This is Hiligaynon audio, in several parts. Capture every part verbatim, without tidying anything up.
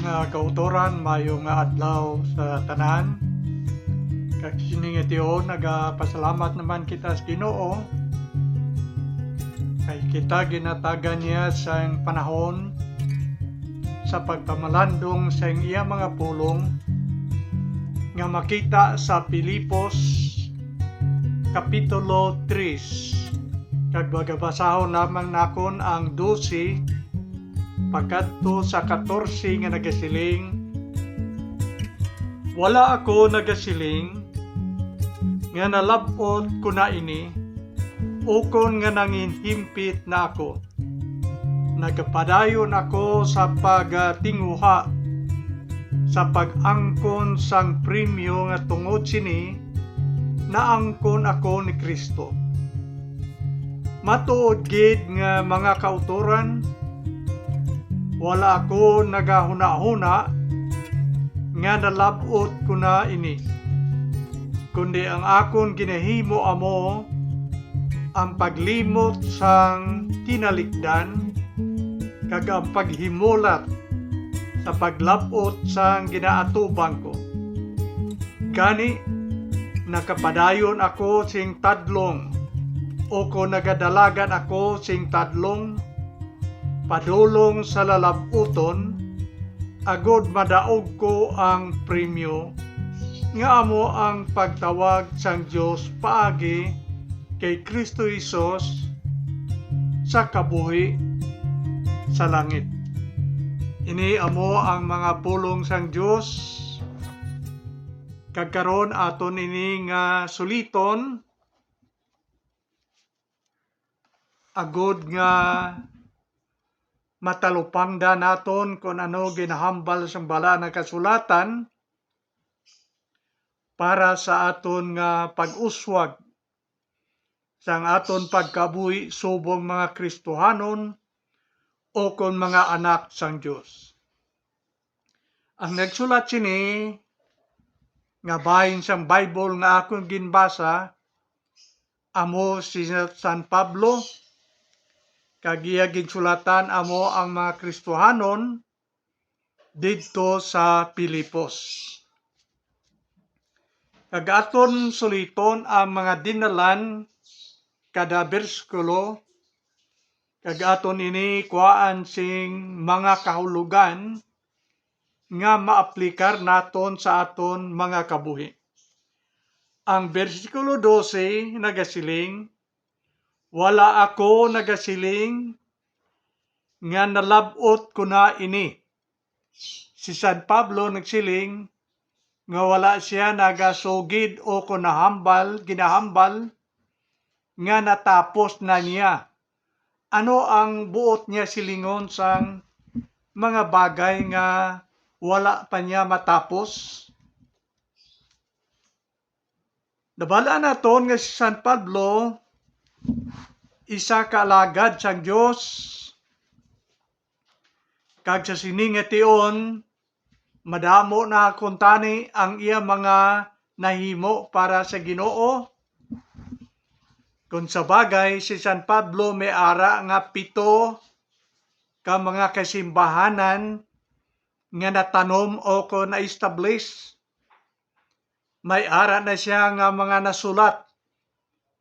Mga kautoran, mayo nga adlaw sa tanan. Kag sini nga tion, nagapasalamat naman kita sa Ginoo kay kita ginatagan niya sang panahon sa pagpamalandong sang iya mga pulong nga makita sa Filipos Kapitulo tres. Kag magabasahon lamang nakon ang dose pakadto sa katorse nga nagasiling, "Wala ako nagasiling nga nalab-ot ko na ini, ukon nga nanginhimpit na ako. Nagapadayon ako sa pagtinguha sa pag-angkon sang premyo nga tungod sini naangkon ako ni Cristo." Matuod gid nga, mga kautoran, wala ako nagahunahuna nga nalab-ot ko na ini, kundi ang akon ginahimo amo ang paglimot sang tinalikdan kag ang paghimulat sa paglab-ot sang ginaatubang ko. Gani, nakapadayon ako sing tadlong, o kon nagadalagan ako sing tadlong, padulong sa lalab-uton, agod madaog ko ang premyo nga amo ang pagtawag sang Dios paagi kay Cristo Jesus sa kabuhi sa langit. Ini amo ang mga pulong sang Dios. Kag karon aton ini nga suliton, agod nga matalupangda naton kon ano ginahambal sang Balaan nga Kasulatan para sa aton nga pag-uswag sang aton pagkabuhi subong mga Kristohanon, o kon mga anak sang Dios. Ang nagsulat sini nga bahin sang Bible nga akon ginbasa amo si San Pablo, kag iya ginsulatan amo ang mga Kristohanon didto sa Filipos. Kag aton suliton ang mga dinalan kada bersikulo, kag aton ini kuhaan sing mga kahulogan nga maaplikar naton sa aton mga kabuhi. Ang bersikulo dose nagasiling, "Wala ako nagasiling nga nalab-ot ko na ini." Si San Pablo nagsiling nga wala sia nagasugid o kon nahambal, ginahambal nga natapos na niya. Ano ang buot niya silingon sang mga bagay nga wala pa niya matapos? Nabal-an naton nga si San Pablo isa ka alagad sang Dios, kag sa sini nga tion, madamo na kuntani ang iya mga nahimo para sa Ginoo. Kon sa bagay, si San Pablo may ara nga pito ka mga kasimbahanan nga natanom o kon na-establish. May ara na sia nga mga nasulat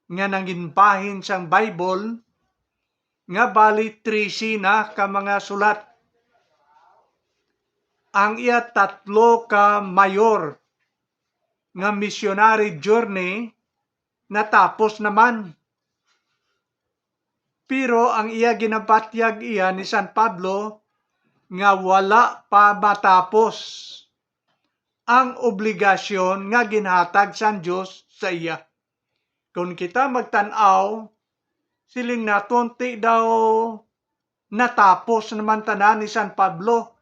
nga nangin bahin sang Bible, nga bali trese na ka mga sulat. Ang iya tatlo ka mayor nga missionary journey natapos naman. Pero ang iya ginabatyag iya ni San Pablo nga wala pa matapos ang obligasyon nga ginhatag sang Dios sa iya. Kon kita magtan-aw, siling naton, ti daw natapos naman tanan ni San Pablo.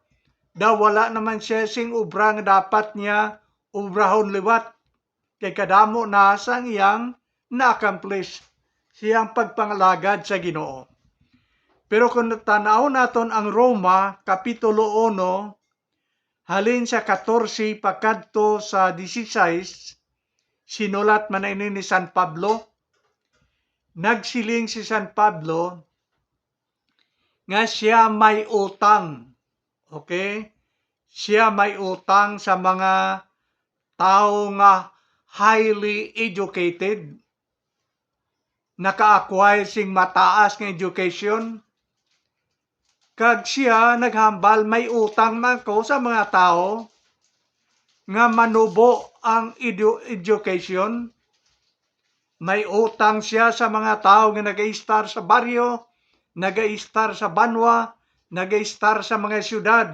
Daw wala naman sia sing obra nga dapat niya obrahon liwat, kay kadamo na sang iyang na-accomplish siyang pagpangalagad sa Ginoo. Pero kung tan-awon naton ang Roma, Kapitulo uno, halin sa katorse pakadto sa dieciséis, sinulat man ini ni San Pablo. Nagsiling si San Pablo nga siya may utang. Okay? Siya may utang sa mga tawo nga highly educated, naka-acquire sing mataas nga education, kag siya naghambal, "May utang man ko sa mga tawo nga manubo ang edu-, education." May utang siya sa mga tawo nga nagaistar sa baryo, nagaistar sa banwa, nagaistar sa mga siyudad,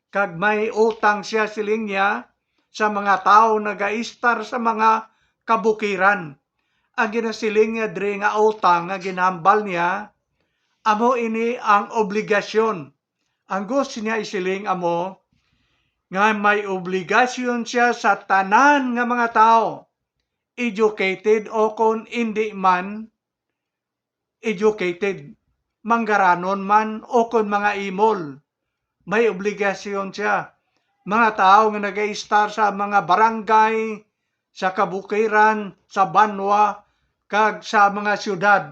kag may utang siya, siling niya, sa mga tawo nagaistar sa mga kabukiran. Ang ginasiling niya diri nga utang nga ginhambal niya, amo ini ang obligasyon. Ang gusto niya isiling amo nga may obligasyon siya sa tanan nga mga tawo, educated o kon indi man educated, manggaranon man o kon mga imol. May obligasyon siya. Mga tawo nga nagaistar sa mga barangay, sa kabukiran, sa banwa, kag sa mga siyudad,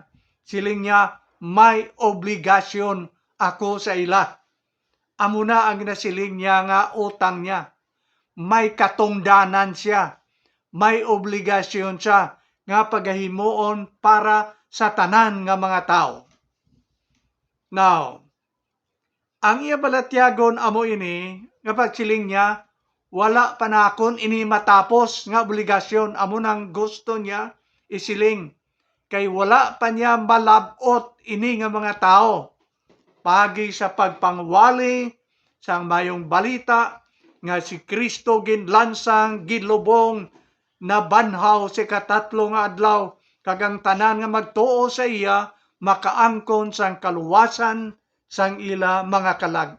siling niya, "May obligasyon ako sa ila." Amo na ang ginasiling niya nga utang niya. May katungdanan siya. May obligasyon siya nga pagahimuon para sa tanan nga mga tawo. Now, ang iya balatyagon amo ini nga pagsiling niya, "Wala pa nakon ini matapos nga obligasyon." Amo nang gusto niya isiling, kay wala pa niya malab-ot ini nga mga tawo. Paagi sa pagpangwali sang Maayong Balita nga si Cristo ginlansang, ginlubong, nabanhaw sa ikatatlo nga adlaw, kag ang tanan nga magtuo sa iya makaangkon sang kaluwasan sang ila mga kalag.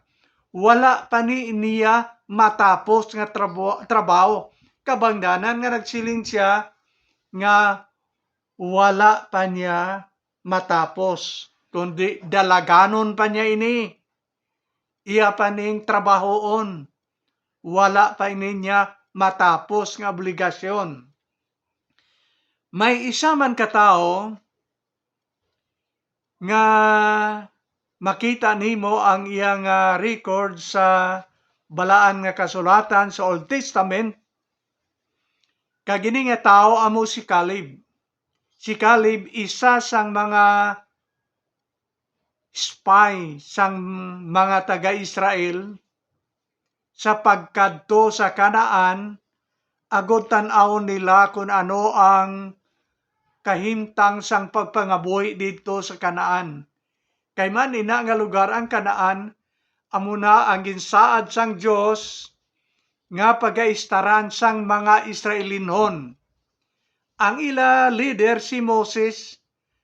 Wala pa ni niya matapos nga trabo-, trabaho. Kabangdanan nga nagsiling siya nga wala pa niya matapos, kundi dalaganon pa niya ini. Iya pa ning trabahoon. Wala pa ini niya matapos nga obligasyon. May isa man ka tawo nga makita nimo ang iyang, ah, record sa Balaan nga Kasulatan sa Old Testament, kag ini nga tawo amo si Caleb. Si Caleb isa sang mga spy sang mga taga-Israel sa pagkadto sa Canaan, agod tan-awon nila kon ano ang kahimtang sang pagpangabuhi didto sa Canaan. Kay man ina nga lugar ang Canaan, amo na ang ginsaad sang Dios nga pagaistaran sang mga Israelinhon. Ang ila lider si Moses.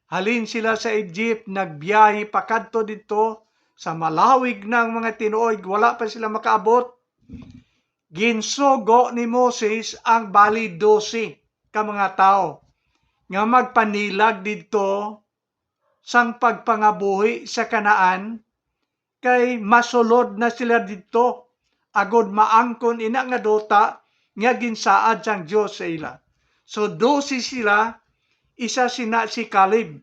Halin sila sa Egypt, nagbiyahe pakadto didto sa malawig na nga mga tinuoy, wala pa sila makaabot. Ginsugo ni Moses ang bali dose ka mga tawo nga magpanilag didto sang pagpangabuhi sa Canaan, kay masulod na sila didto, agod maangkon ina nga duta nga ginsaad sang Dios sa ila. So, dose sila, isa sina si Caleb.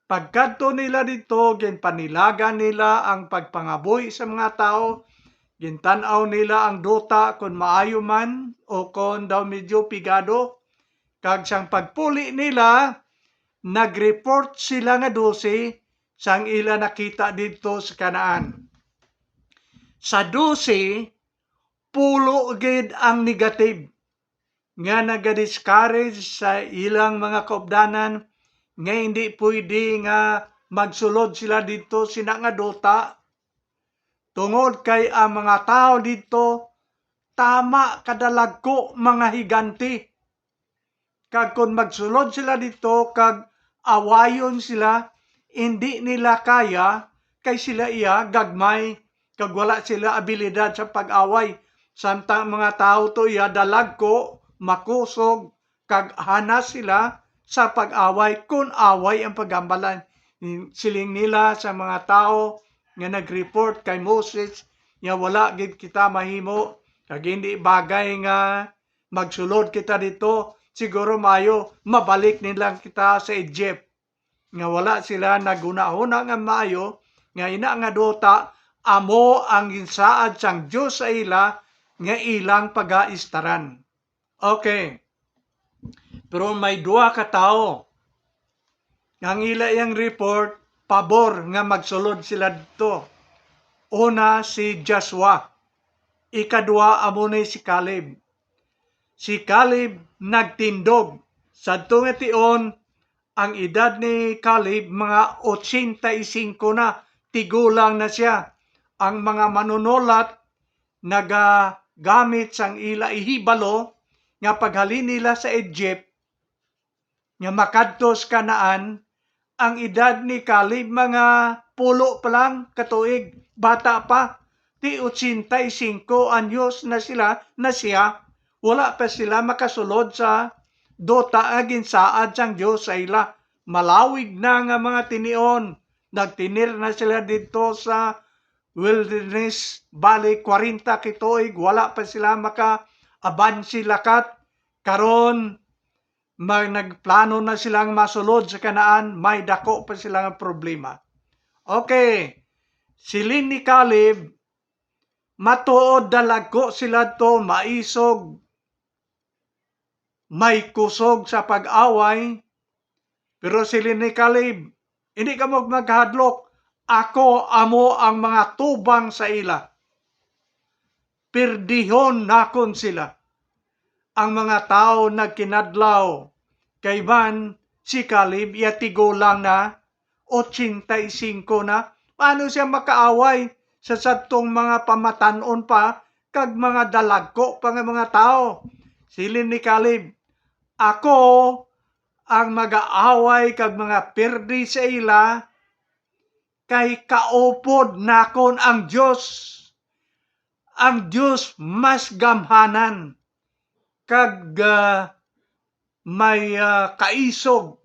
Pagkadto nila didto, ginpanilagan nila ang pagpangabuhi sa mga tawo, gintan-aw nila ang duta kon maayo man o kon daw medyo pigado, kag sang pagpuli nila, nag-report sila nga dose sang ila nakita didto sa Canaan. Sa dose, pulo gid ang negative nga naga-discourage sa ilang mga kaupdanan nga hindi pwede nga magsulod sila didto sina nga duta, tungod kay ang mga tawo didto tama kadalagko mga higante. Kag kon magsulod sila didto kag awayon sila, indi nila kaya, kay sila iya gagmay, kag wala sila abilidad sa pag-away. Samtang mga tawo to iya dalagko, makusog, kag hanas sila sa pag-away, kon away ang paghambalan. Siling nila sa mga tawo nga nag-report kay Moses nga wala gid kita mahimo, kag hindi bagay nga magsulod kita didto, siguro maayo mabalik nilang kita sa Egypt. Nga wala sila naghunahuna nga maayo, nga ina nga duta amo ang ginsaad sang Dios sa ila nga ilang pagaistaran. Okay. Pero may duha ka tawo nga ang ila iyang report, pabor nga magsulod sila didto. Una, si Joshua. Ikadua, amo ni si Caleb. Si Caleb nagtindog. Sadto nga tion, ang edad ni Caleb mga ochenta y cinco na, tigulang na siya. Ang mga manunulat nagagamit sang ila ihibalo nga paghalin nila sa Egypt, nga makadto sa Canaan, ang edad ni Caleb mga pulo pa lang ka tuig, bata pa. Ti ochenta y cinco anyos na sila, na siya, wala pa sila makasulod sa duta nga ginsaad sang Dios sa ila. Malawig na nga mga tinion, nagtinir na sila didto sa wilderness, bali kwarenta ka tuig, wala pa sila makaabansi lakat. Karon, mag-, nagplano na silang masulod sa Canaan, may dako pa sila nga problema. Okay, siling ni Caleb, matuod dalagko sila to, maisog, may kusog sa pag-away. Pero siling ni Caleb, "Hindi kamo maghadlok, ako amo ang mga tubang sa ila. Pirdihon nakon sila." Ang mga tawo nagkinadlaw, kay man si Caleb iya tigulang na, ochenta y cinco na. Paano siya makaaway sa sadtong mga pamatan-on pa kag mga dalagko pa nga mga tawo? Siling ni Caleb, "Ako ang magaaway kag mga pirdi sa ila, kay kaupod nakon ang Dios. Ang Dios mas gamhanan kag, ah, may, ah, kaisog,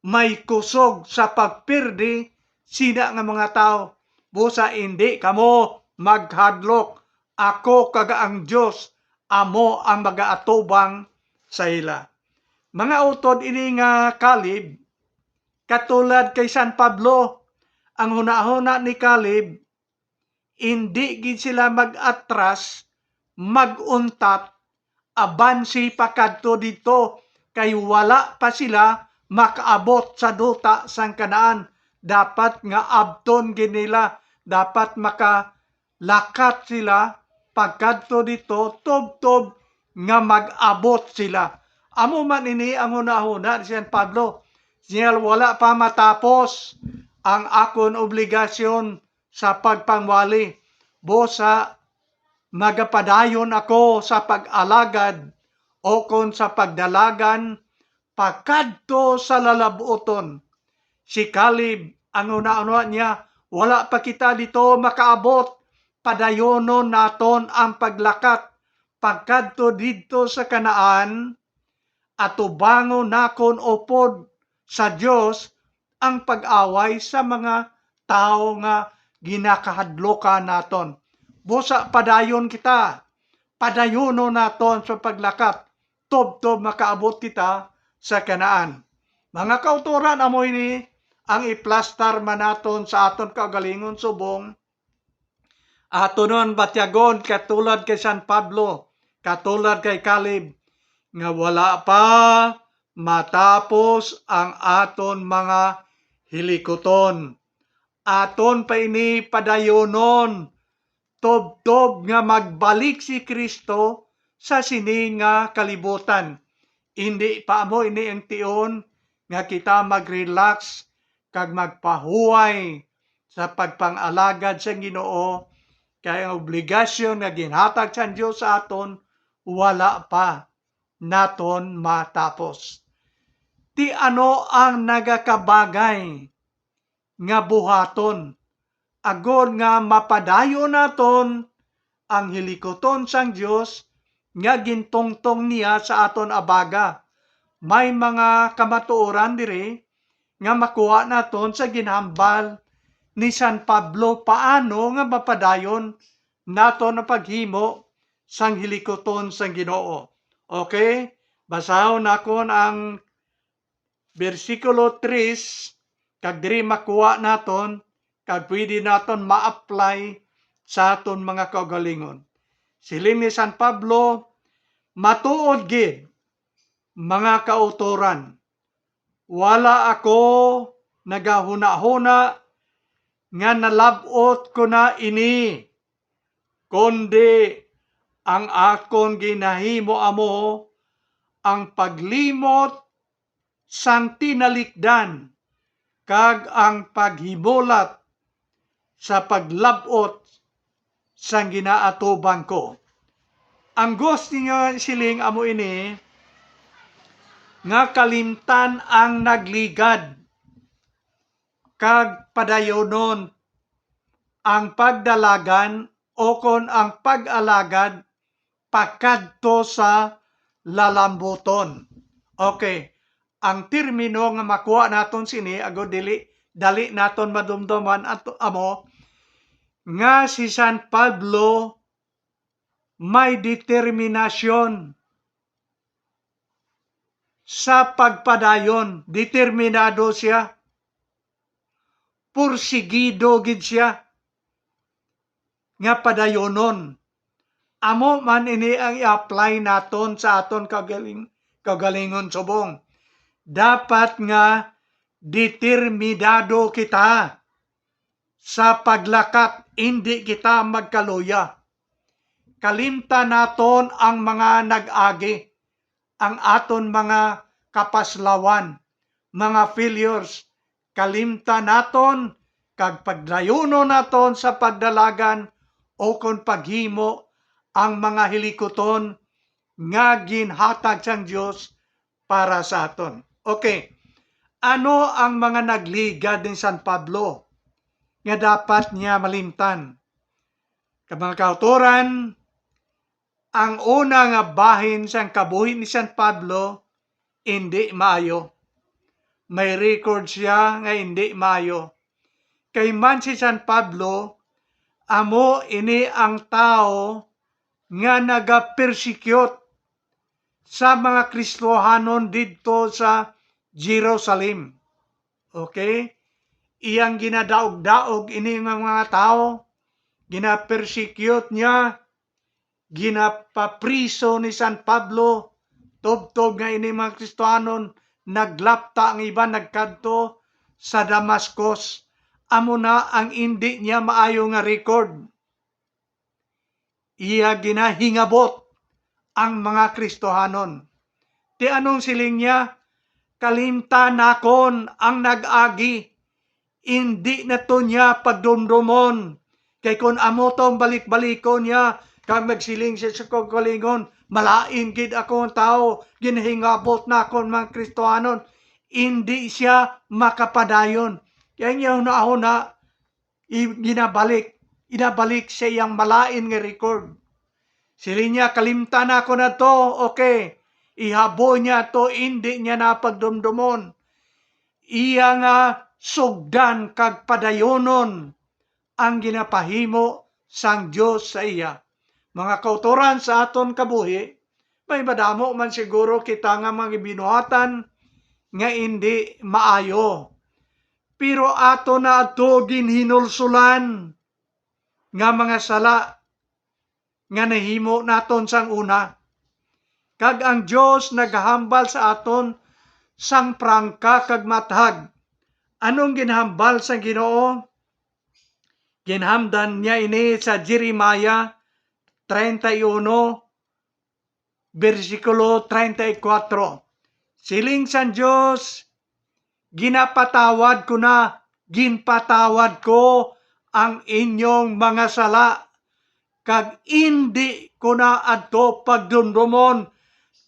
may kusog sa pagpirdi sina nga mga tawo. Busa indi kamo maghadlok, ako kag ang Dios amo ang magaatubang sa ila." Mga utod, ini nga Caleb, katulad kay San Pablo, ang hunahuna ni Caleb, indi gid sila mag-atras, mag-untat, abansi pa kadto didto, kay wala pa sila makaabot sa duta sang Canaan. Dapat nga abton gid nila, dapat makalakat sila pagkadto didto, tubtob nga mag-abot sila. Amo man ini ang hunahuna ni San Pablo, "Siya, wala pa matapos ang akon obligasyon sa pagpangwali. Busa, magapadayon ako sa pag-alagad, o kon sa pagdalagan, pakadto sa lalab-uton." Si Caleb, ang hunahuna niya, "Wala pa kita didto makaabot, padayonon naton ang paglakat pagkadto didto sa Canaan, atubangon nakon upod sa Dios ang pag-away sa mga tawo nga ginakahadlukan naton. Busa padayon kita, padayonon naton sa paglakat, tubtob makaabot kita sa Canaan." Mga kautoran, amo ini ang iplastar man naton sa aton kaugalingon subong atonon batyagon, katulad kay San Pablo, katulad kay Caleb, nga wala pa matapos ang aton mga hilikuton. Aton pa ini padayonon, tubtob nga magbalik si Cristo sa sini nga kalibutan. Indi pa amo ini ang tion nga kita mag-relax kag magpahuway sa pagpang-alagad sa Ginoo, kay ang obligasyon nga ginhatag sang Dios sa aton wala pa naton matapos. Ti ano ang nagakabagay nga buhaton, agod nga mapadayon naton ang hilikuton sang Dios nga gintungtong niya sa aton abaga? May mga kamatuoran diri nga makuha naton sa ginhambal ni San Pablo paano nga mapadayon naton ang paghimo sang hilikuton sang Ginoo. Okay? Basahon nakon ang bersikulo tres, kag diri makuha naton kag pwede naton ma-apply sa aton mga kaugalingon. Siling ni San Pablo, "Matuod gid, mga kautoran, wala ako nagahunahuna nga nalab-ot ko na ini, kundi ang akon ginahimo amo ang paglimot sang tinalikdan kag ang paghimulat sa paglab-ot sang ginaatubang ko." Ang gusto niya siling amo ini, nga kalimtan ang nagligad kag padayonon ang pagdalagan, o kon ang pag-alagad pakadto sa lalambuton. Okay, ang termino nga makuha naton sini, agod dili, dali naton madumduman ato, amo nga si San Pablo may determinasyon sa pagpadayon. Determinado siya. Pursigido gid siya nga padayonon. Amo man ini ang i-apply naton sa aton kaugaling-, kaugalingon subong. Dapat nga determinado kita sa paglakat, indi kita magkaluya. Kalimtan naton ang mga nag-agi, ang aton mga kapaslawan, mga failures. Kalimtan naton kag pagdayunon naton sa pagdalagan o kon paghimo ang mga hilikuton nga ginhatag sang Dios para sa aton. Okay, ano ang mga nagligad ni San Pablo nga dapat niya malimtan? Kag mga kautoran, ang una nga bahin sang kabuhi ni San Pablo indi maayo. May record siya nga indi maayo. Kay man si San Pablo, amo ini ang tawo nga nagapersecute sa mga Kristohanon didto sa Jerusalem. Okay? Iyang ginadaog-daog ini nga mga tawo, ginapersecute niya, ginapapriso ni San Pablo, tubtob nga ini mga Kristohanon naglapta, ang iban nagkadto sa Damascus. Amo na ang indi niya maayo nga record. Iya ginahingabot ang mga Kristohanon. Ti anong siling niya? "Kalimtan nakon ang nag-agi." Indi na to niya pagdumdomon. Kay kon amo tong balik-balikon niya, kag magsiling siya sa kaugalingon, "Malain gid ako nga tawo, ginahingabot nakon mga Kristohanon." Indi siya makapadayon. Kay ang iya hunahuna, i-, ginabalik, ginabalik sa iyang malain nga record. Siling niya, "Kalimtan ako na to." Okay, ihabo niya to, indi niya na pagdumdomon. Iya nga sugdan kag padayonon ang ginapahimo sang Dios sa iya. Mga kautoran, sa aton kabuhi, may madamo man siguro kita nga mga binuhatan nga indi maayo. Pero ato na adto ginhinulsulan nga mga sala nga nahimo naton sang una. Kag ang Dios naghambal sa aton sang prangka kag mathag. Anong ginhambal sang Ginoo? Ginhamdan niya ini sa Jeremiah treinta y uno, bersikulo treinta y cuatro. Siling sang Dios, "Ginapatawad ko na, ginpatawad ko ang inyong mga sala, kag indi ko na adto pagdumdomon.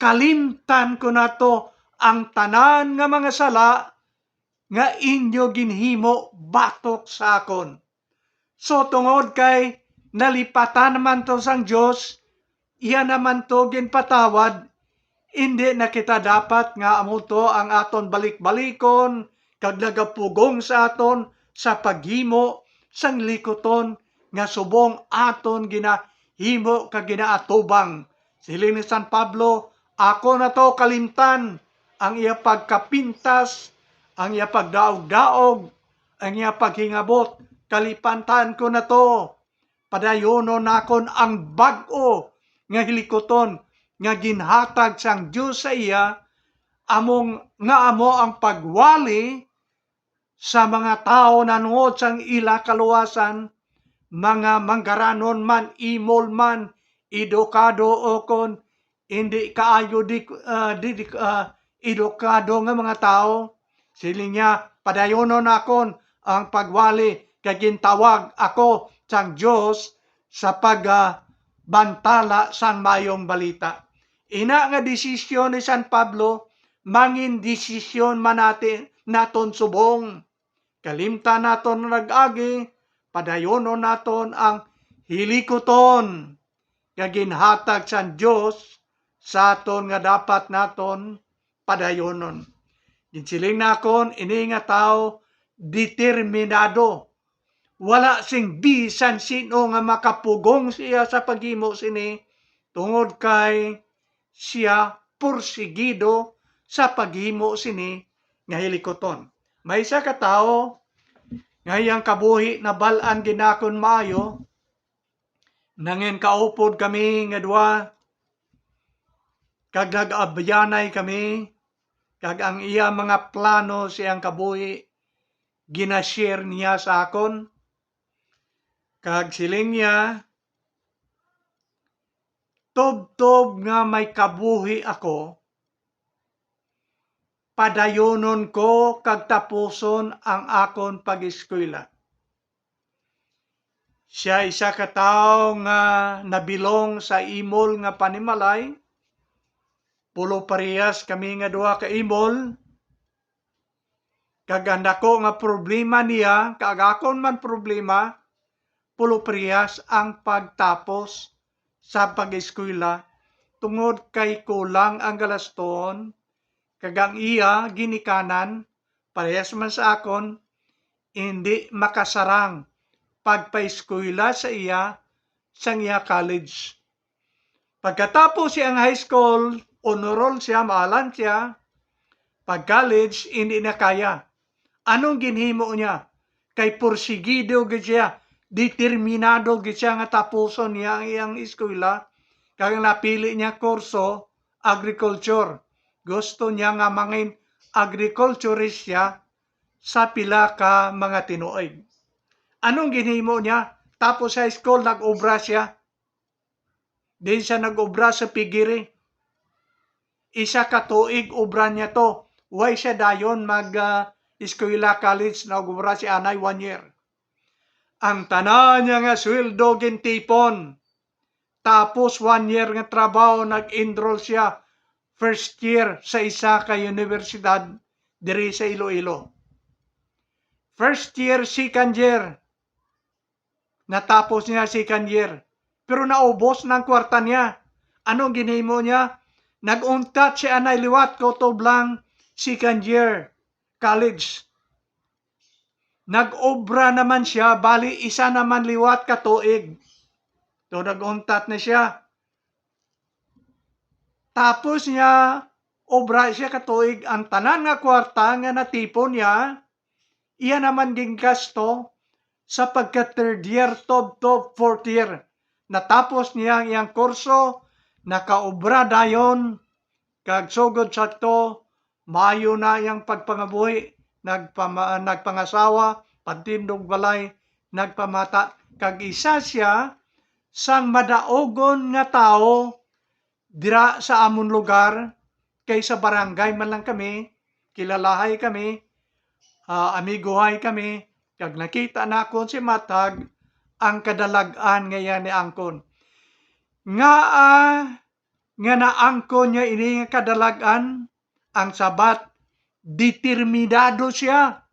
Kalimtan ko na to ang tanan nga mga sala nga inyo ginhimo batok sa akon." So, tungod kay nalipatan naman to sang Dios, iya naman to ginpatawad, indi na kita dapat nga amo to ang aton balik-balikon kag nagapugong sa aton sa paghimo sang likuton nga subong aton ginahimo kag ginaatubang. Siling ni San Pablo, "Ako na to kalimtan ang iya pagkapintas, ang iya pagdaog-daog, ang iya paghingabot, Kalipatan ko na to. Padayonon nakon ang bag-o nga hilikuton nga ginhatag sang Dios sa iya, among, nga amo ang pagwali sa mga tawo nanuod sang ila kaluwasan, mga manggaranon man, imol man, edukado, o kon indi kaayo di, ah, di, di, ah, edukado nga mga tawo. Siling niya, padayonon nakon ang pagwali, kay gintawag ako sang Dios sa pag, ah, bantala sang Maayong Balita. Ina nga desisyon ni San Pablo, mangin desisyon man natin, naton subong. Kalimtan naton ang nag-agi, padayonon naton ang hilikuton nga ginhatag sang Dios sa aton nga dapat naton padayonon. Ginsiling nakon ini nga tawo determinado. Wala sing bisan sin-o nga makapugong siya sa paghimo sini, tungod kay sia porsigido sa paghimo sini nga hilikuton. May isa ka tawo nga iyang kabuhi nabal-an gid nakon maayo, nangin kaupod kami nga duha, kag nag-abyanay kami, kag ang iya mga plano sa iyang kabuhi gina-share niya sa akon. Kag siling niya, "Tubtob nga may kabuhi ako, padayonon ko kag tapuson ang akon pag-eskwela." Sia isa ka tawo nga nabilong sa imol nga panimalay. Pulo parehas kami nga duha ka imol. Kag ang dako nga problema niya, kag akon man problema, pulo parehas ang pagtapos sa pag-eskwela, tungod kay kulang ang galaston, kag ang iya ginikanan, parehas man sa akon, indi makasarang pagpaeskwela sa iya sang iya college. Pagkatapos siyang high school, honor roll siya, maalan siya. Pag college, hindi na kaya. Anong ginhimo niya? Kay porsigido gid siya, determinado gid siya nga tapuson niya ang iyang eskwela. Kag ang napili niya kurso, agriculture. Gusto niya nga mangin agriculturist siya sa pila ka mga tinuig. Anong ginhimo niya? Tapos high school, nag-obra siya. Din siya nag-obra sa piggery. Isa ka tuig obra niya to. Way siya dayon mag, ah, eskwela, college, nag-obra si anay one year. Ang tanan niya nga sweldo gintipon. Tapos one year nga trabaho, nag-enroll siya first year sa isa ka universidad diri sa Iloilo. First year, second year, natapos niya second year. Pero naubos na ang kwarta niya. Anong ginhimo niya? Nag-untat siya anay liwat kutob lang second year college. Nag-obra naman siya, bali isa naman liwat ka tuig. So, nag-untat na siya. Tapos niya, obra siya ka tuig, ang tanan nga kwarta nga natipon niya, iya naman gingasto sa pagka third year, tubtob fourth year. Natapos niya ang iyang kurso, nakaobra dayon, kag sugod sa to, maayo na iyang pagpangabuhi, nagpama-, nagpangasawa, pagtindog balay, nagpamata, kag isa siya sang madaugon nga tawo dira sa amon lugar, kay sa barangay man lang kami, kilalahay kami, ah, amigohay kami, kag nakita nakon si Matag ang kadalag-an nga iya niangkon. Ngaa nga naangkon niya ini nga kadalag-an? Ang sabat, determinado siya.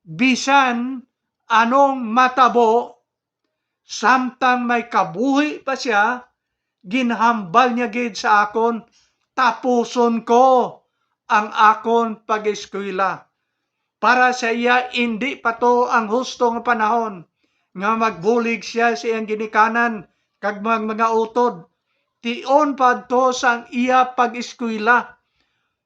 Bisan anong matabo, samtang may kabuhi pa sia, ginhambal niya gid sa akon, tapuson ko ang akon pag-eskwela. Para sa iya, indi pa to ang husto nga panahon nga magbulig sia sa iyang ginikanan kag mga, mga utod. Tion pa adto sang iya pag-eskwela.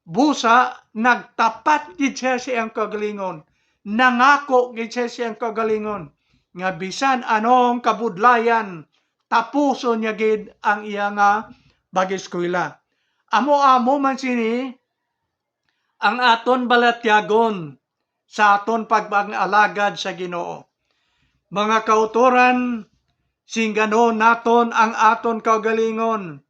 Busa, nagtapat gid siya sa iyang kaugalingon. Nangako gid siya sa iyang kaugalingon. nga bisan anong kabudlayan, tapuson niya gid ang iya nga pag-eskwela. Amo-amo man sini ang aton balatyagon sa aton pagpang-alagad sa Ginoo. Mga kautoran, singganon naton ang aton kaugalingon.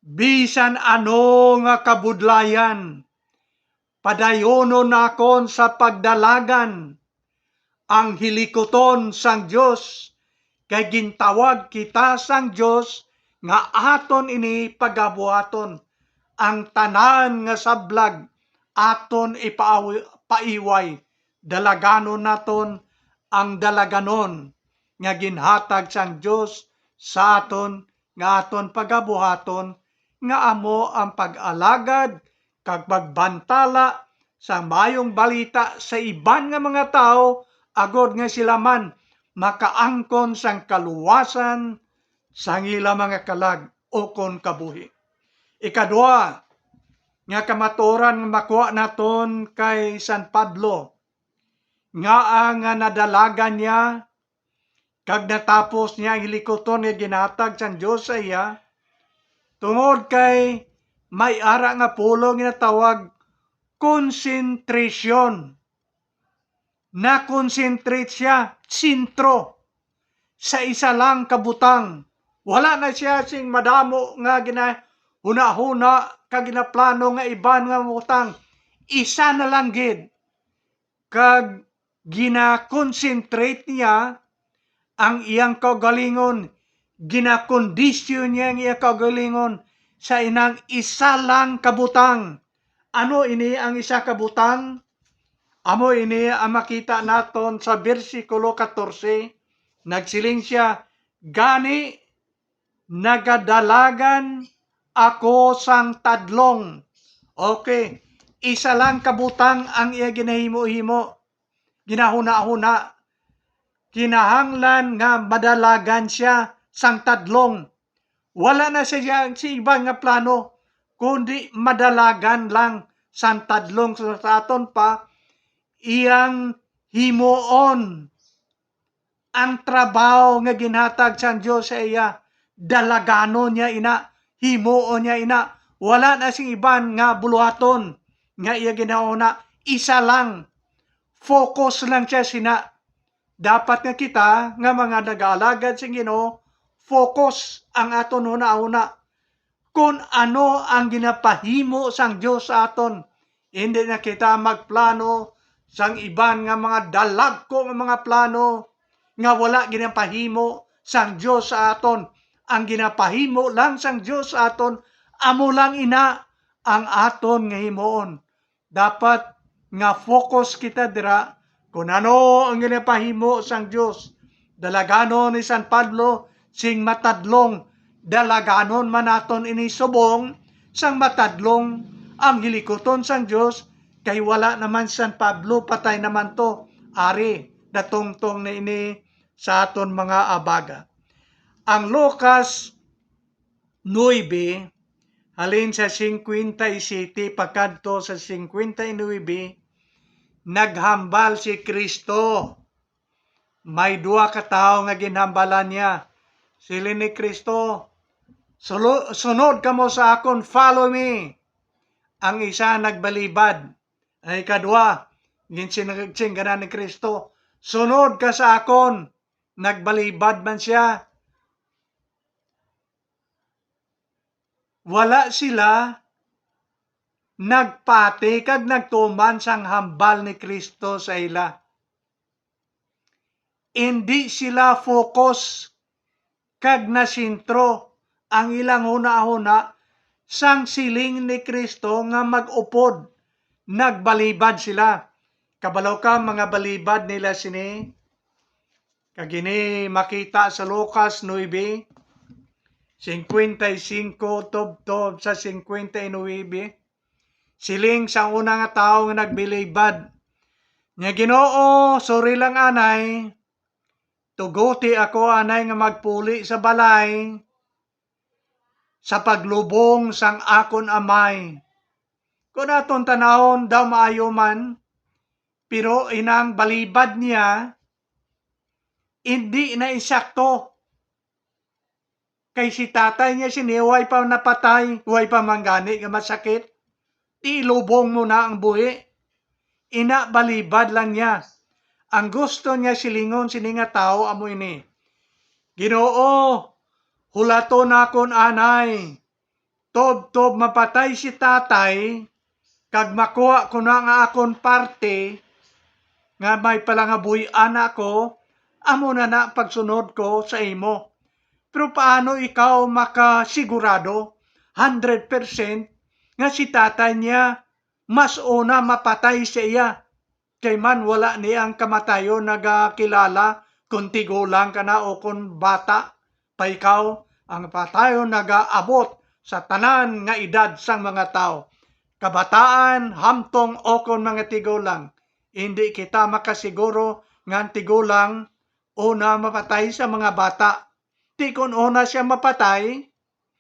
Bisan ano nga kabudlayan, padayonon nakon sa pagdalagan ang hilikuton sang Dios, kay gintawag kita sang Dios nga aton ini pagabuhaton. Ang tanan nga sablag aton ipaawi-, paiway, dalaganon naton ang dalaganon nga ginhatag sang Dios sa aton, nga aton pagabuhaton, nga amo ang pag-alagad kag pagbantala sa maayong balita sa iban nga mga tawo, agod nga sila man makaangkon sang kaluwasan sang ila mga kalag ukon kabuhi. Ikadua nga kamatuoran nga makuha naton kay San Pablo, ngaa nga nadalagan niya kag natapos niya ang hilikuton nga ginhatag sang Dios sa iya, tungod kay may ara nga pulong nga ginatawag concentration. Na-concentrate siya, sentro, sa isa lang ka butang. Wala na siya sing madamo nga ginahunahuna kag ginaplano nga iban nga butang. Isa na lang gid. Kag gina-concentrate niya ang iyang kaugalingon, ginakondisyon niya ang iyang kaugalingon sa inang isa lang ka butang. Ano ini ang isa ka butang? Amo ini ang makita naton sa bersikulo katorse. Nagsiling sia, "Gani, nagadalagan ako sang tadlong." Okay, isa lang ka butang ang iya ginahimo-himo, ginahuna-huna. Kinahanglan nga madalagan sia sang tadlong. Wala na siya sa iban nga plano, kundi madalagan lang sang tadlong sa aton pa iyang himuon. Ang trabaho nga ginhatag sang Dios sa iya, dalaganon niya ina, himuon niya ina. Wala na sing iban nga buluhaton nga iya ginahuna, isa lang. Focus lang siya sina. Dapat nga kita nga mga nagaalagad sing Ginoo, focus ang aton hunahuna kon ano ang ginapahimo sang Dios sa aton. Hindi na kita magplano sang iban nga mga dalagko nga mga plano nga wala ginapahimo sang Dios sa aton. Ang ginapahimo lang sang Dios sa aton, amo lang ina ang aton nga himuon. Dapat nga focus kita dira kon ano ang ginapahimo sang Dios. Dalaganon ni San Pablo sing matadlong, dalaganon man naton ini subong sang matadlong ang hilikuton sang Dios, kay wala naman si San Pablo, patay naman to. Ari, natungtong na ini sa aton mga abaga. Ang Lucas nuebe, halin sa singkwenta y siyete pakadto sa singkwenta y nuebe, naghambal si Cristo. May duha ka tawo nga ginhambalan niya. Siling ni Cristo, "Sulo-, sunod kamo sa akon, follow me." Ang isa nagbalibad. Ang ikadua, ginsin-, ginsinggana ni Cristo, "Sunod ka sa akon." Nagbalibad man siya. Wala sila nagpati kag nagtuman sang hambal ni Cristo sa ila. Indi sila focus kag nasentro ang ilang hunahuna sang siling ni Cristo nga mag-upod. Nagbalibad sila. Kabalo ka, mga balibad nila sini? Kag ini makita sa Lucas nuebe, singkwenta y singko tubtob sa singkwenta y nuebe. Siling sa una nga tawo nga nagbalibad, "Nya, Ginoo, suri lang anay, tuguti ako anay nga magpuli sa balay sa paglubong sang akon amay." Kon aton tan-awon daw maayo man, pero inang balibad niya, Indi na insakto. Kay si tatay niya sini way pa napatay, way pa man gani nga masakit. Ilubong mo na ang buhi. Ina, balibad lang niya. Ang gusto niya silingon sini nga tawo amo ini, "Ginoo, hulaton nakon anay. Tubtob mapatay si tatay, kag makuha ko na nga akon parte nga may palangabuhian ako, amo na na ang pagsunod ko sa imo. Pero paano ikaw makasigurado, hundred percent, nga si tatay niya mas una mapatay sa iya?" Kay man wala ni ang kamatayon nagakilala kon tigulang ka na o kon bata pa ikaw. Ang kamatayon nagaabot sa tanan nga edad sang mga tawo, kabataan, hamtong, o kon mga tigulang. Indi kita makasiguro nga ang tigulang una mapatay sa mga bata. Ti kon una siya mapatay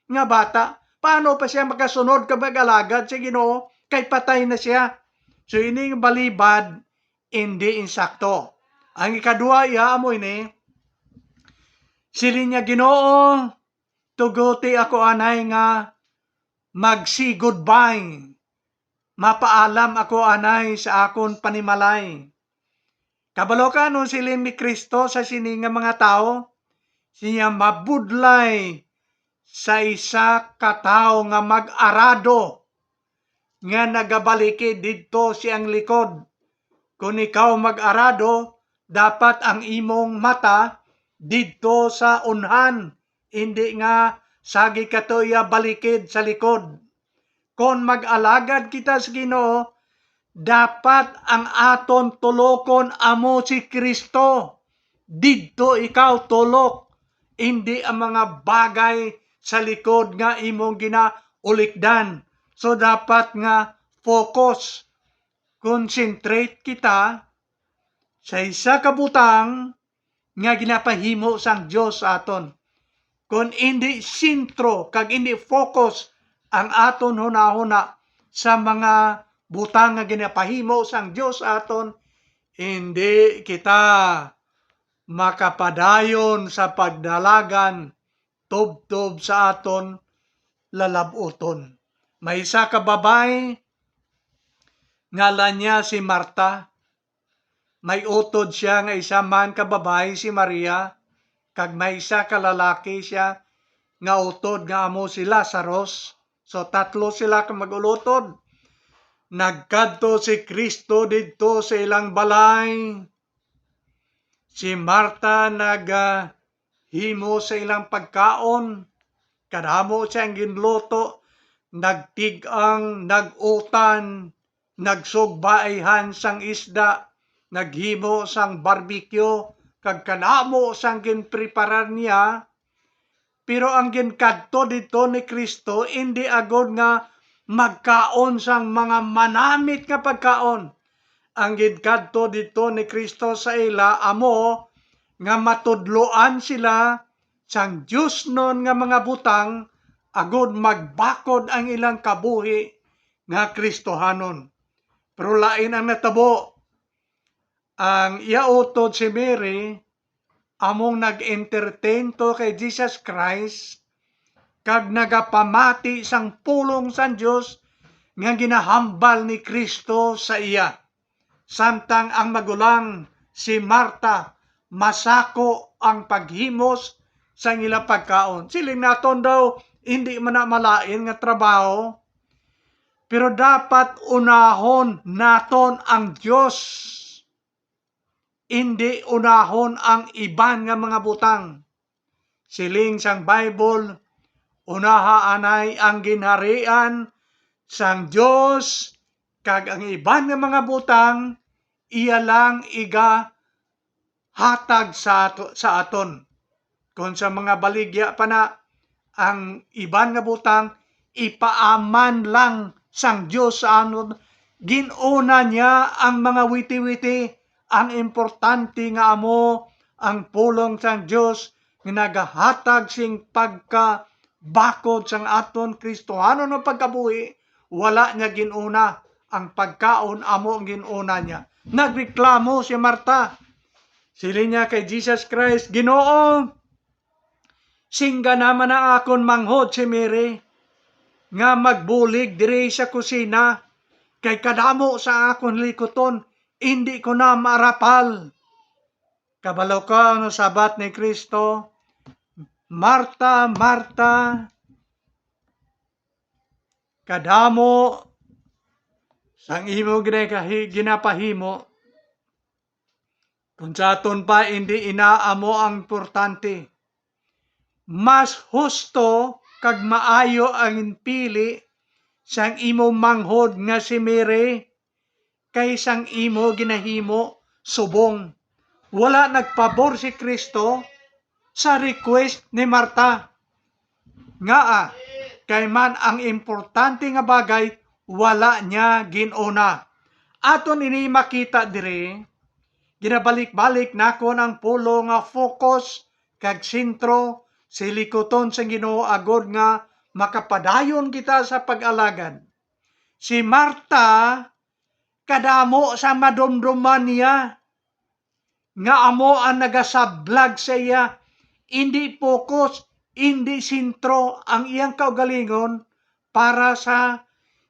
nga bata, paano pa siya makasunod kag mag-alagad sa Ginoo kay patay na siya? So, ining balibad, indi insakto. Ang ikadua iya amo ini, siling niya, "Ginoo, tuguti ako anay nga mag-say goodbye. Mapaalam ako anay sa akon panimalay." Kabalo ka, ano siling ni Cristo sa sini nga mga tawo? Siya, "Mabudlay sa isa ka tawo nga mag-arado nga nagabalikid didto siyang likod. Kon ikaw mag-arado, dapat ang imong mata didto sa unhan, indi nga sagi kato iya balikid sa likod." Kon mag-alagad kita sa Ginoo, dapat ang aton tulokon amo si Cristo. Didto ikaw tulok, indi ang mga bagay sa likod nga imong ginaulikdan. So, dapat nga focus, concentrate kita sa isa ka butang nga ginapahimo sang Dios sa aton. Kon indi sentro kag indi focus ang aton hunahuna sa mga butang nga ginapahimo sang Dios sa aton, indi kita makapadayon sa pagdalagan tubtob sa aton lalab-uton. May isa ka babayi, ngalan niya si Marta. May utod siya nga isa man ka babayi, si Maria, kag may isa ka lalaki siya nga utod nga amo si Lazarus. So, tatlo sila ka mag-ulutod. Nagkadto si Cristo didto sa ilang balay. Si Marta nag, ah, himo sa ilang pagkaon. Kadamo siya ang ginluto, nagtig-ang, nag-utan, nagsugba ayhan sang isda, naghimo sang barbecue, kag kadamo sang ginpreparar niya. Pero ang ginkadto didto ni Cristo indi agod nga magkaon sang mga manamit nga pagkaon. Ang ginkadto didto ni Cristo sa ila amo nga matudloan sila sang diosnon nga mga butang, agod magbakod ang ilang kabuhi nga Kristohanon. Pero lain ang natabo. Ang iya utod, si Mary, among nag-entertain to kay Jesus Christ, kag nagapamati sang pulong sang Dios nga ginahambal ni Cristo sa iya. Samtang ang magulang, si Marta, masako ang paghimos sang ila pagkaon. Siling naton daw, hindi man na malain nga trabaho, pero dapat unahon naton ang Dios, indi unahon ang iban nga mga butang. Siling sang Bible, "Unaha anay ang ginharian sang Dios, kag ang iban nga mga butang, iya lang igahatag sa ato, sa aton." Kon sa mga baligya pa na, ang iban nga butang, ipaaman lang sang Dios sa aton. Gin-una niya ang mga witi-witi. Ang importante nga amo ang pulong sang Dios nga nagahatag sing pagkabakod sang aton Kristohanon nga pagkabuhi. Wala niya gin-una ang pagkaon, amo ang gin-una niya. Nagreklamo si Marta. Siling niya kay Jesus Christ, "Ginoo, singgana man ang akon manghod si Mary nga magbulig diri sa kusina, kay kadamo sa akon likuton, indi ko na maarapal." Kabalo ka ano sabat ni Cristo, "Marta, Marta, kadamo sang imo ginagahi-, ginapahimo. Kung sa aton pa, indi ina amo ang importante. Mas husto kag maayo ang pili sang imo manghod nga si Mary kay sang imo ginahimo subong." Wala nagpabor si Cristo sa request ni Marta. Ngaa? Kay man ang importante nga bagay wala niya gin-una. Aton ini makita diri, ginabalik-balik nakon ang pulo nga focus kag sentro sa likuton sang Ginoo agod nga makapadayon kita sa pag-alagad. Si Marta, kadamo sa madumduman niya nga amo ang nagasablag sa iya, indi focus, indi sentro ang iyang kaugalingon para sa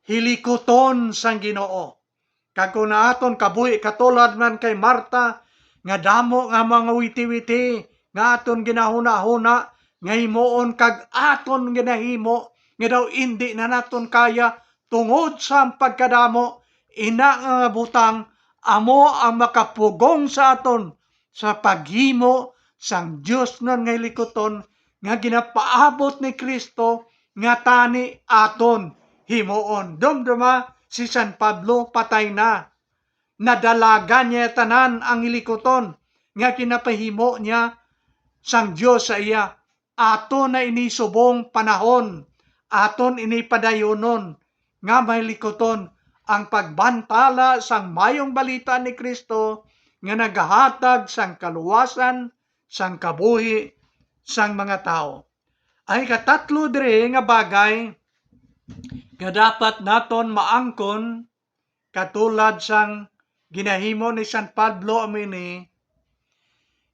hilikuton sang Ginoo. Kag kung ang aton kabuhi katulad man kay Marta, nga damo nga mga witi-witi nga aton ginahuna-huna nga himuon kag aton ginahimo nga daw indi na naton kaya tungod sa pagkadamo, ina nga butang amo ang makapugong sa aton sa paghimo sang diosnon nga hilikuton nga ginapaabot ni Cristo nga tani aton himuon. Dumduma, si San Pablo patay na. Nadalagan niya tanan ang hilikuton nga ginapahimo niya sang Dios sa iya. Aton na ini subong panahon, aton ini padayonon nga mahilikon ang pagbantala sang Maayong Balita ni Cristo nga nagahatag sang kaluwasan, sang kabuhi sang mga tawo. Ang ikatatlo diri nga bagay nga dapat naton maangkon, katulad sang ginahimo ni San Pablo, amo ini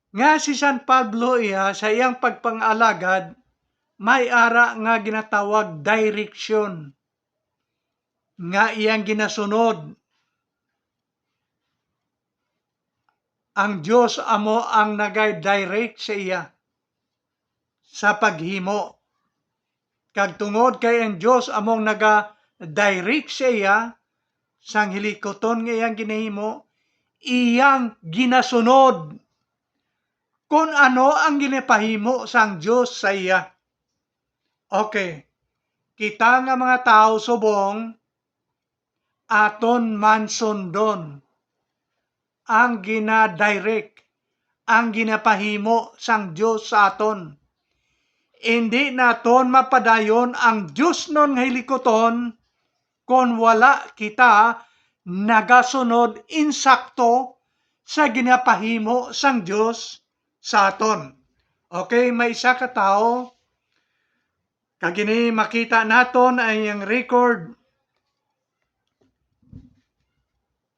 nga si San Pablo iya sa iyang pagpangaalagad may ara nga ginatawag direksyon nga iyang ginasunod. Ang Dios amo ang nagay-direct sa iya sa paghimo. Kag tungod kay ang Dios among naga-direct sa iya sang hilikuton nga iyang ginahimo, iyang ginasunod kon ano ang ginapahimo sang Dios sa iya. Okay. Kita nga mga tawo subong, aton man sundon ang gina-direct, ang ginapahimo sang Dios sa aton. Indi naton mapadayon ang diosnon nga hilikuton kon wala kita nagasunod insakto sa ginapahimo sang Dios sa aton. Okay, may isa ka tawo, kag ini makita naton ang iyang record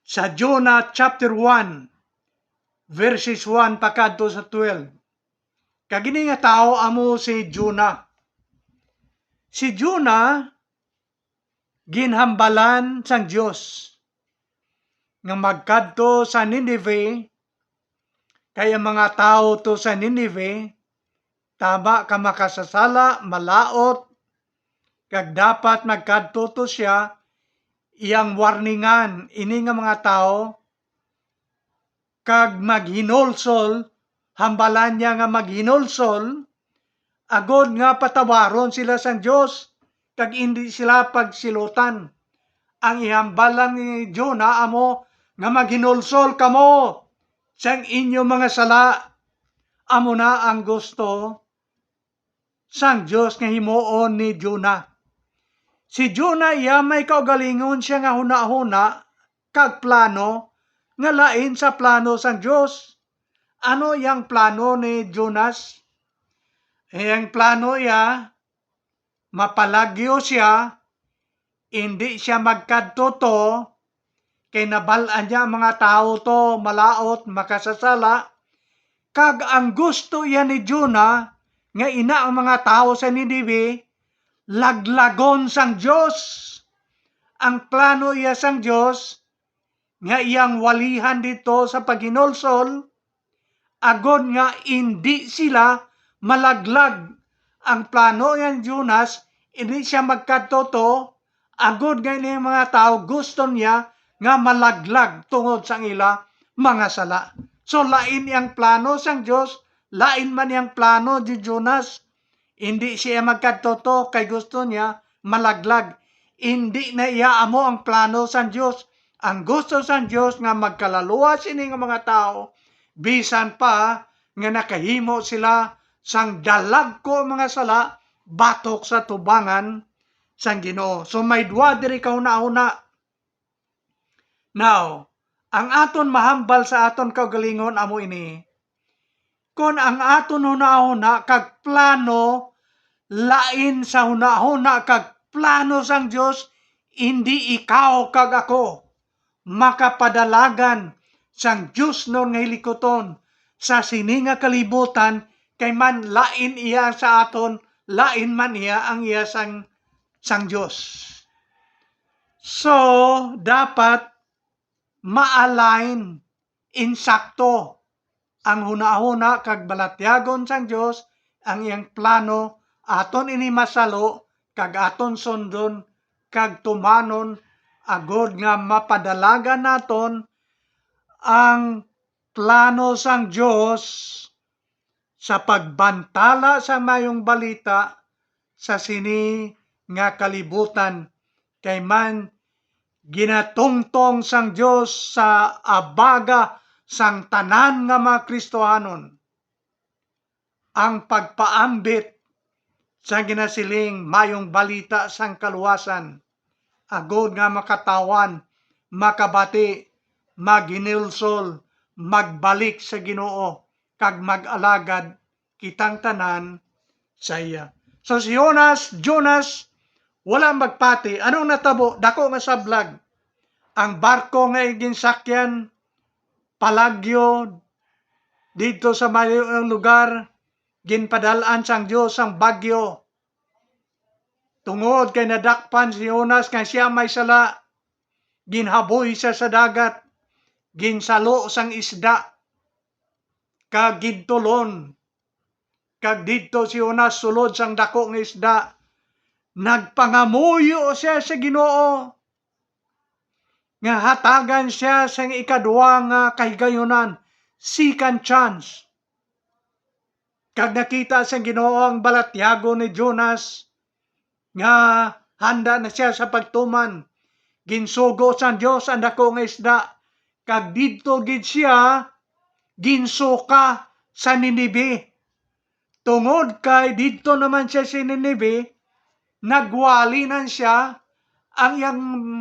sa Jonah chapter one, verses one pakadto sa twelve. Kag ini nga tawo amo si Jonah. Si Jonah ginhambalan sang Dios nga magkadto sa Ninive, kay ang mga tawo to sa Ninive tama ka makasasala, malaut, kag dapat magkadto to siya. Iyang warningan ini nga mga tawo, kag maghinulsol, hambalan niya nga maghinulsol, agod nga patawaron sila sang Dios, kag indi sila pagsilutan. Ang ihambal lang ni Jonah amo nga maghinulsol kamo sang inyo mga sala. Amo na ang gusto sang Dios nga himuon ni Jonah. Si Jonah iya may kaugalingon siya nga hunahuna kag plano nga lain sa plano sang Dios. Ano iyang plano ni Jonas? Iyang plano iya, mapalagyo siya, indi siya magkadto to, kay nabal-an niya ang mga tawo to malaut, makasasala, Kag ang gusto iya ni Jonah nga ina ang mga tawo sa Ninive laglagon sang Dios. Ang plano iya sang Dios nga iyang walihan dito sa paghinulsol, agod nga indi sila malaglag. Ang plano yan, Jonas, indi siya magkadto to, agod nga ini mga tawo gusto niya nga malaglag tungod sang ila mga sala. So, lain iyang plano sang Dios, lain man iyang plano di Jonas. Indi siya magkadto to kay gusto niya malaglag. Indi na iya amo ang plano sang Dios. Ang gusto sang Dios nga magkalaluwas ini nga mga tawo, bisan pa nga nakahimo sila sang dalagko mga sala batok sa tubangan sang Ginoo. So, may duha diri ka hunahuna. Now, ang aton mahambal sa aton kaugalingon amo ini, kon ang aton hunahuna kag plano lain sa hunahuna kag plano sang Dios, indi ikaw kag ako makapadalagan sang diosnon nga hilikuton sa sini nga kalibutan, kay man lain iya sa aton, lain man iya ang iya sang, sang Dios. So, dapat ma-align, insakto ang hunahuna kag balatyagon sang Dios, ang iyang plano, aton ini masalo kag aton sundon kag tumanon, agod nga mapadalagan naton ang plano sang Dios sa pagbantala sa mayong balita sa sini nga kalibutan, kay man ginatungtong sang Dios sa abaga sang tanan nga mga Kristohanon ang pagpaambit sa ginasiling mayong balita sang kaluwasan, agod nga makatawan, makabati, maghinulsol, magbalik sa Ginoo, kag mag-alagad kitang tanan sa iya. So, si Jonas, Jonas, wala magpati. Anong natabo? Dako nga sablag. Ang barko nga ginsakyan, palagyo, didto sa mayong lugar, ginpadal-an sang Dios ang bagyo. Tungod kay nadakpan si Jonas nga sia may sala, ginhaboy sia sa dagat, ginsalo sang isda, kag gintulon. Kag didto si Jonas sulod sang dako nga isda, nagpangamuyo sia sa Ginoo nga hatagan sia sang ikadua nga kahigayunan, second chance. Kag nakita sang Ginoo ang balatyagon ni Jonas nga handa na sia sa pagtuman. Ginsugo sang Dios ang dako nga isda, kag didto gid sia ginsuka sa Ninive. Tungod kay didto naman sia sa Ninive, nagwali na sia, ang iyang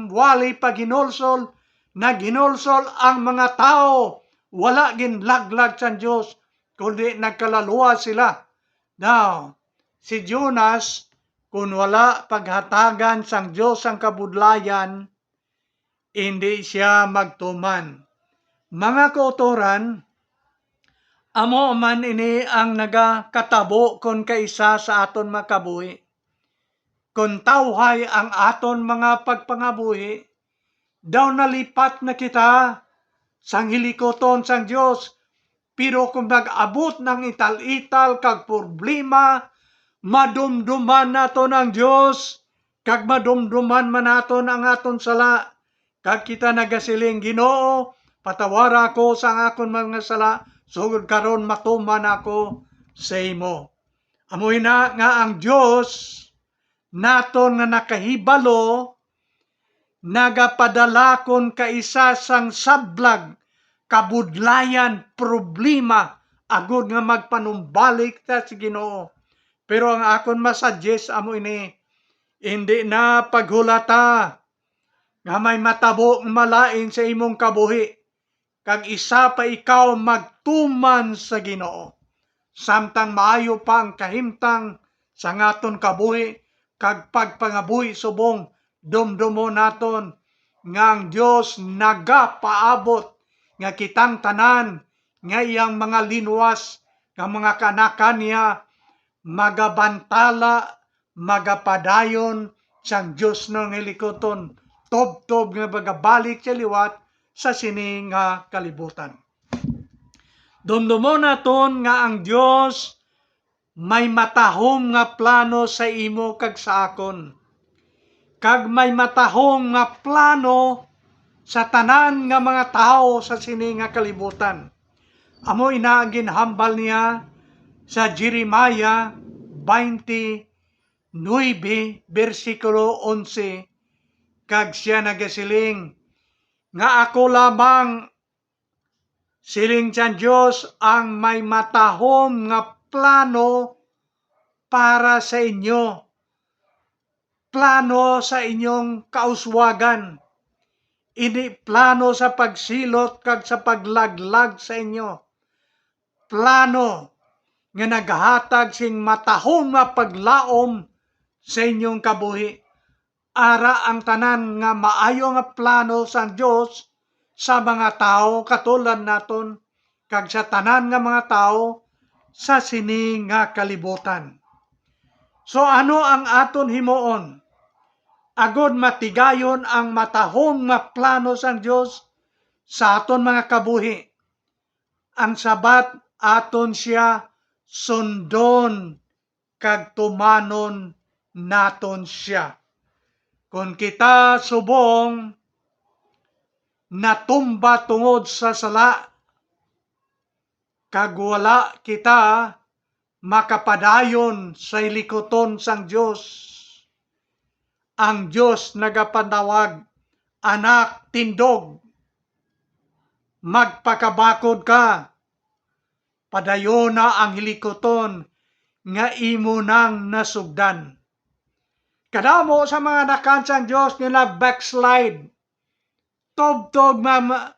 wali paghinulsol, naghinulsol ang mga tawo, wala ginlaglag sang Dios, kundi nagkalaluwas sila. Now, si Jonas, kun wala paghatagan sang Dios ang kabudlayan, indi sia magtuman. Mga kautoran, amo man ini ang nagakatabo kon kaisa sa aton mga kabuhi. Kon tawhay ang aton mga pagpangabuhi, daw nalipat na kita sang hilikuton sang Dios. Pero kung nag-abot ng ital-ital kag problema, madumduman naton ang Dios, kag madumduman man naton ang aton sala, kag kita nagasiling, "Ginoo, patawara ako sa akon mga sala, sugod karon matuman ako sa imo." Amo ina nga ang Dios naton nga nakahibalo nagapadala kon kaisa sang sablag, kabudlayan, problema, agod nga magpanumbalik ta sa Ginoo. Pero ang akon masuggest amo ini, indi na paghulata nga may matabo nga malain sa imong kabuhi, kag isa pa ikaw magtuman sa Ginoo. Samtang maayo pa ang kahimtang sa aton kabuhi kag pagpangabuhi subong, dumdumon naton nga ang Dios nagapaabot nga kitang tanan nga iyang mga linwas nga mga kaanakan niya magabantala, magapadayon sang Dios nga hilikuton, tubtob nga magabalik sa liwat sa sini nga kalibutan. Dumdumon naton nga ang Dios may matahom nga plano sa imo kag sa akon, kag may matahom nga plano sa tanan nga mga tawo sa sini nga kalibutan. Amo ina ang ginhambal niya sa Jeremiah twenty-nine, bersikulo onse, kag sia nagasiling nga, "Ako lamang," siling sang Dios, "ang may matahom nga plano para sa inyo, plano sa inyong kauswagan, ini plano sa pagsilot kag sa paglaglag sa inyo, plano nga naghatag sing matahom nga paglaom sa inyong kabuhi." Ara ang tanan nga maayo nga plano sang Dios sa mga tawo katulad naton kag sa tanan nga mga tawo sa sini nga kalibutan. So, ano ang aton himuon agod matigayon ang matahom nga plano sang Dios sa aton mga kabuhi? Ang sabat, aton sia sundon kag tumanon naton sia. Kon kita subong natumba tungod sa sala, kag wala kita makapadayon sa hilikuton sang Dios, ang Dios nagapanawag, "Anak, tindog, magpakabakod ka, padayona ang hilikuton nga imo nang nasugdan." Kadamo sa mga anak sang Dios nga nag-backslide, tubtob nga ma-,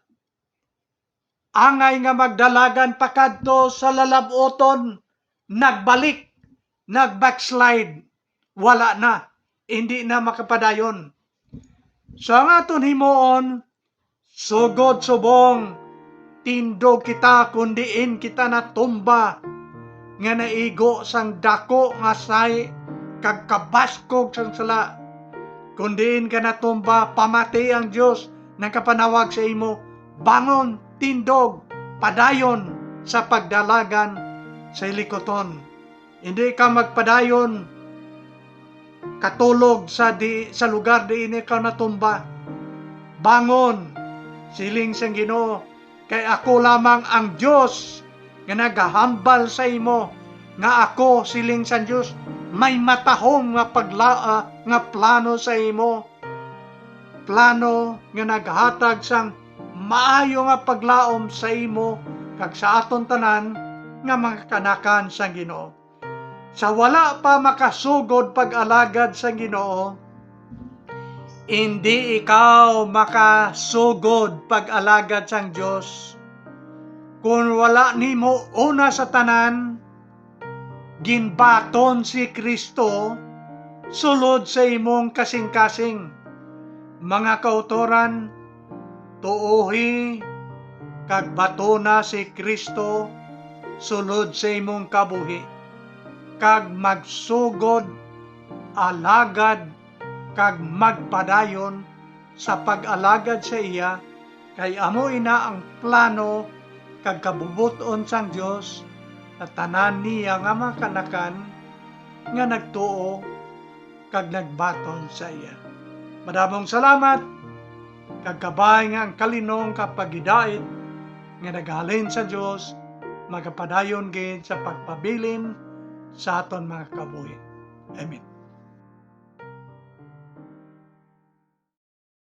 angay nga magdalagan pakadto sa lalab-oton, nagbalik, nag-backslide, wala na, hindi na makapadayon. So, ang aton himuon, sugod subong tindog kita, kun diin kita natumba nga naigo sang daku nga sahi kag kabaskog sang sala. Kun diin ka natumba, pamati, ang Dios nakapanawag sa imo, bangon, tindog, padayon sa pagdalagan sa hilikuton. Hindi ka magpadayon katulog sa di, sa lugar diin ikaw natumba. Bangon, siling sang Ginoo, kay ako lamang ang Dios nga nagahambal sa imo, nga ako, siling sang Dios, may matahom nga pagla-, ah, nga plano sa imo. Plano nga naghatag sang maayo nga paglaom sa imo kag sa aton tanan nga mga kaanakan sang Ginoo. Sa wala pa makasugod pag-alagad sang Ginoo, indi ikaw makasugod pag-alagad sang Dios. Kon wala nimo una sa tanan ginbaton si Cristo sulod sa imong kasing-kasing, mga kautoran, tuohi kag batona si Cristo sulod sa imong kabuhi, kag magsugod, alagad, kag magpadayon sa pag-alagad sa iya, kay amo ina ang plano kag kabubot-on sang Dios sa tanan niya nga mga kaanakan nga nagtuo kag nagbaton sa iya. Madamong salamat, kag kabay nga ang kalinong kag paghidait nga naghalin sa Dios magapadayon gid sa pagpabilin sa aton mga kabuhi. Amen.